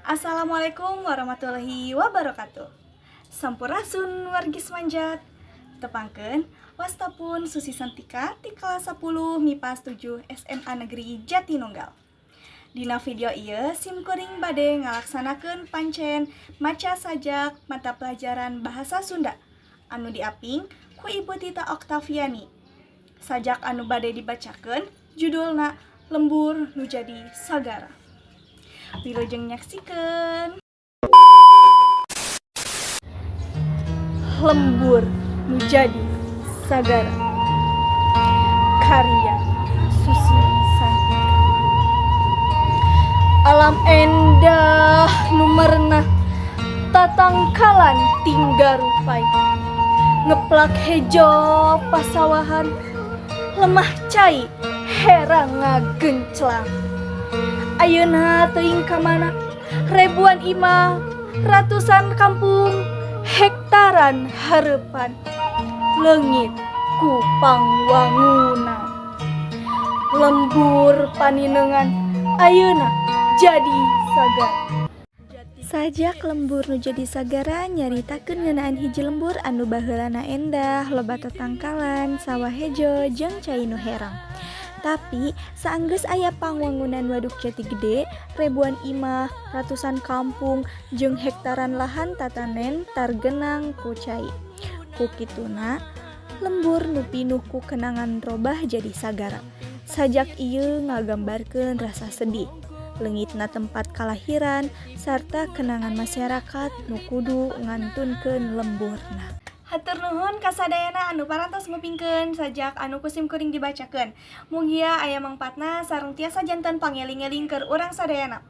Assalamualaikum warahmatullahi wabarakatuh. Sampurasun, wargi Semanjat. Tepangkeun, wasta pun Susi Santika ti kelas 10 MIPA 7 SMA Negeri Jatinunggal. Dina video ieu sim kuring bade ngalaksanakeun pancen maca sajak mata pelajaran Bahasa Sunda anu diaping ku Ibu Tita Oktaviani. Sajak anu bade dibacakeun judulna Lembur Nu Jadi Sagara. Wilujeng nyaksikeun. Lembur Nu Jadi Sagara, karya Susi Santika. Alam endah nu merenah, tatangkalan tinggal rupai, ngeplak hejo pasawahan, lemah cai herang ngagenclang. Ayeuna teuing ka mana ribuan imah, ratusan kampung, hektaran hareupan leungit ku pangwangunan. Lembur paninengan ayeuna jadi sagara. Sajak Lembur Nu Jadi Sagara nyaritakeun ngeunaan hiji lembur anu baheulana endah, loba tatangkalan, sawah hejo jeung cai nu herang. Tapi saenggeus aya pangwangunan Waduk Jatigede, ribuan imah, ratusan kampung, jeung hektaran lahan tatanen targenang ku cai. Ku kituna, lembur nu pinuh ku kenangan robah jadi sagara. Sajak ieu ngagambarkeun rasa sedih, leungitna tempat kalahiran, sarta kenangan masyarakat nu kudu ngantunkeun lemburna. Hatur nuhun kasadayana anu parantos ngupingkeun sajak anu ku sim kuring dibacakeun. Mugia aya mangpaatna sareng tiasa janten pangeling-eling keur urang sadayana.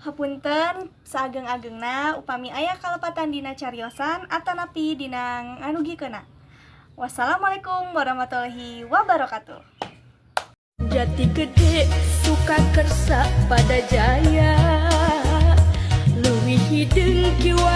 Hapunten saageng-agengna upami aya kalepatan dina cariosan atanapi dina ngadugikeunna. Wassalamualaikum warahmatullahi wabarakatuh. Jati Gede Sukakersa pada jaya, leuwih hideung kiwa.